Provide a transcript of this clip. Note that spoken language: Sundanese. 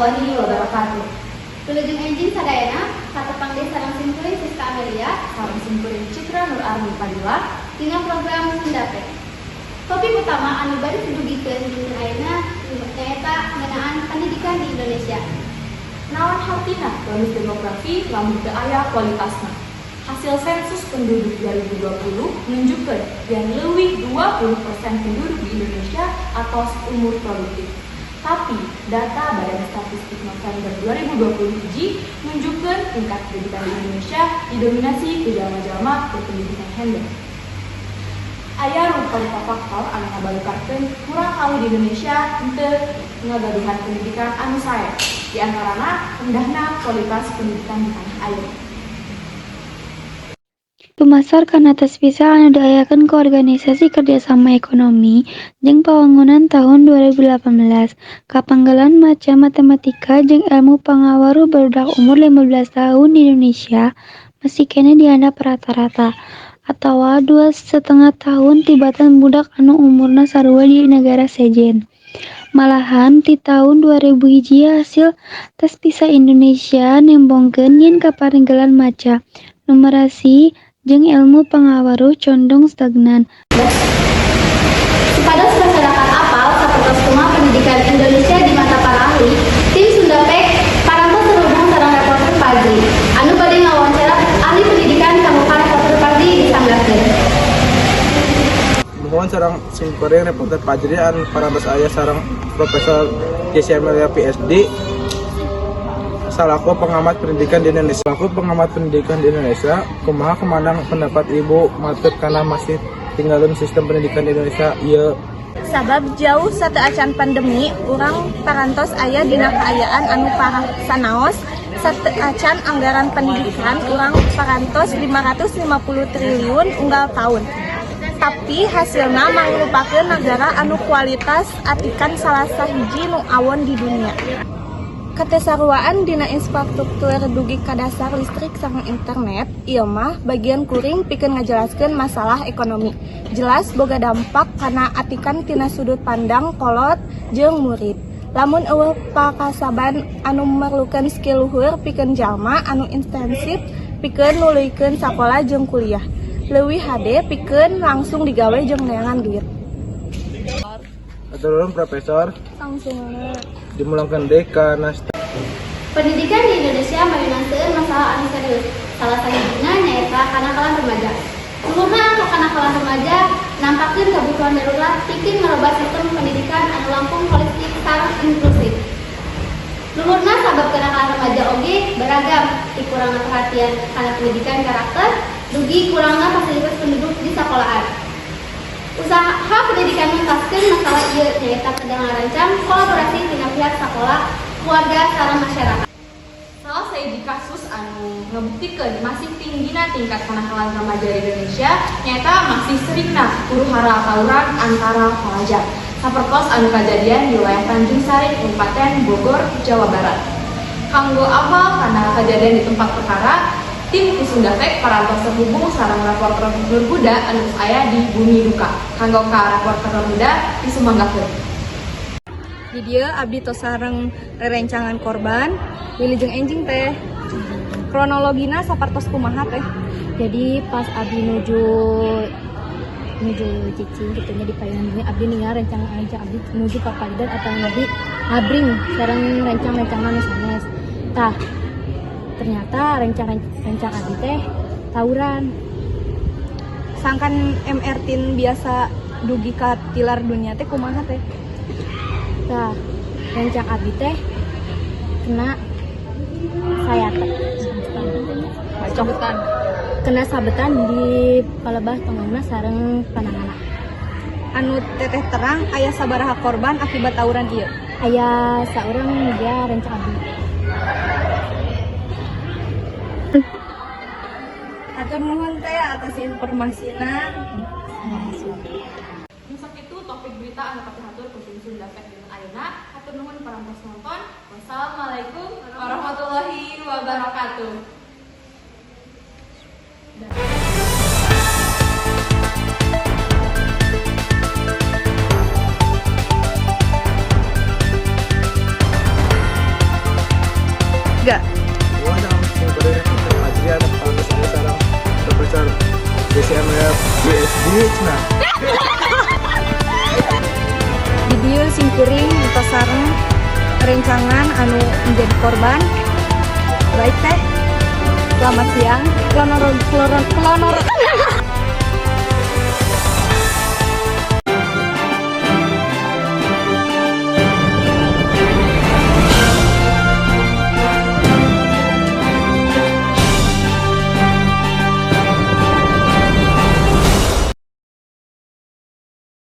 warahmatullahi wabarakatuh. Wilujeng enjing sadayana, katepang deui sareng simkuring Siska Amelia, Sareng simkuring Citra Nur Armi Padilla dina program Sundapek. Topik utama anu bade didugikeun dinten ayeuna nyaeta ngeunaan pendidikan di Indonesia. Naon hartina bonus demografi lamun teu aya kualitasna? Hasil sensus penduduk 2020 nunjukkeun yen leuwih 20% penduduk di Indonesia atos umur produktif. Tapi data Badan Statistik November 2020 hiji nunjukkeun tingkat pendidikan di Indonesia didominasi ku jalma-jalma berpendidikan handap. Aya rupa-rupa faktor anu ngabalukarkeun murang kali di Indonesia henteu ngagaduhan pendidikan anu sae. Di antarana rendahna kualitas pendidikan di tanah air. Dumasar kana tes PISA anu diayakeun ku Organisasi Kerjasama Ekonomi jeung Pambangunan taun 2018, kapanggelan maca, matematika jeung elmu pangaweruh barudak umur 15 tahun di Indonesia masih keneh di handap rata-rata, atawa 2,5 tahun tibatan budak anu umurna sarua di nagara sejen. Malahan ti taun 2001 hasil tes PISA Indonesia nembongkeun yen kaparenggelan maca, numerasi jeung elmu pangaweruh condong stagnan. Supados masyarakat apal sapertos kumaha pendidikan Indonesia di mata para ahli, tim Sundapek parantos terhubung sareng reporter Fajri anu bade ngawawancara ahli pendidikan. Kanggo ka reporter Fajri, disanggakeun. Muhun, sareng simkuring reporter Fajri anu parantos aya sareng Profesor Jesse Amelia PhD salaku pengamat pendidikan di Indonesia. Selaku pengamat pendidikan di Indonesia, kumaha kemandang pendapat Ibu matut karena masih tinggalin sistem pendidikan di Indonesia ieu? Sabab jauh sateuacan pandemi urang parantos aya dina kaayaan anu parah. Sanaos sateuacan anggaran pendidikan urang parantos 550 triliun unggal tahun, tapi hasilna mangrupakeun nagara anu kualitas atikan salah sahiji nu awon di dunia. Kateu saruaan dina infrastruktur dugi ka dasar listrik sareng internet, ieu mah bagian kuring pikeun ngajelaskeun masalah ekonomi. Jelas boga dampak kana atikan tina sudut pandang kolot jeung murid. Lamun euweuh pakasaban anu merlukeun skill luhur pikeun jalma anu intensif pikeun nuluykeun sakola jeung kuliah. Leuwih hade pikeun langsung digawe jeung neangan duit. Hatur nuhun, Profesor. Langsungna. Dimulangkeun deui kana Pendidikan di Indonesia mayunan seueur masalah anu serius. Salah sahijina nyaeta kanakalan remaja. Luhurna angka kanakalan remaja nampakeun kabutuhan darurat pikeun ngarobah sistem pendidikan anu langkung holistik sareng inklusif. Luhurna sabab kenakalan remaja oge beragam, ti kurangna perhatian kana pendidikan karakter dugi kurangna fasilitas penduduk di sekolahan. Usaha pendidikan nuntaskeun masalah ieu nyaeta kedah ngarancang kolaborasi tina pihak sekolah, keluarga, sareng masyarakat. Salah sahiji kasus anu ngebuktikeun masih tinggina tingkat kenakalan remaja di Indonesia nyaeta masih seringna huru hara tawuran antara pelajar. Sapertos anu kajadian di wilayah Tanjung Sari, Kabupaten Bogor, Jawa Barat. Kanggo apal kana kejadian di tempat perkara, tim Sundapek parantos terhubung sareng reporter Nur Huda anu aya di bumi duka. Kanggo ka reporter Nur Huda, disumanggakeun. Di dieu abdi tos sareng rerencangan korban. Wilujeng enjing, Teh. Kronologina sapertos kumaha, Teh? Jadi pas abdi nuju nuju cicing gitu nya di payungan bumi, abdi ningal rencang-rencang abdi nuju ka palidan atau abdi ngabring sareng rencang-rencang anu sanes. Tah, ternyata rencang-rencang abdi teh tawuran. Sangkan MR tin biasa dugi ka tilar dunia teh kumaha, Teh? Tah, rencang abdi teh kena sayatan. Sabetan. Kena sabetan di palebah tonggongna sareng pananganna. Anu Teteh terang, aya sabaraha korban akibat tawuran ieu? Aya saurang, dia rencang abdi. Hatur nuhun, Teh, atas informasina. Nu sakitu topik berita anu kapihatur ku tim Sundapek dinten ayeuna. Hatur nuhun parantos nonton. Wassalamualaikum warahmatullahi wabarakatuh. Gak. Wah, sim kuring Ajri anu parantos aya sareng Profesor DCMF BSD cenah. Di dieu simkuring tos sareng rencangan anu menjadi korban. Baik, Teh. Selamat siang. Klonor klonor klonor.